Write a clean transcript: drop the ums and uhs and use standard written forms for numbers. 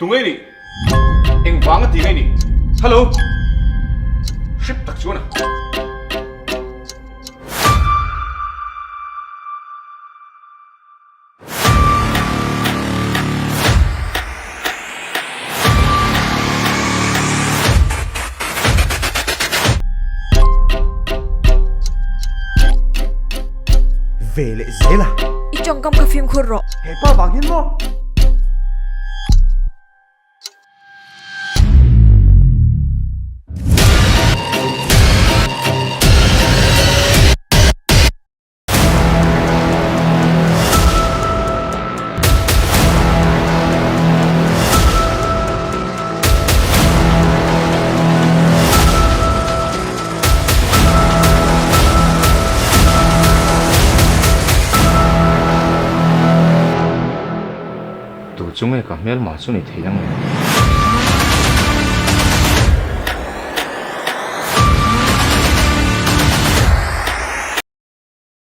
Tunge i nih? Engvanga ti nge i nih? Hello! Hrep tak chuan a. Ve leh zel a. I tawngkam kha fimkhur rawh. He pa vang hian maw? Tu chu nge ka hmelma chu ni thei ang em?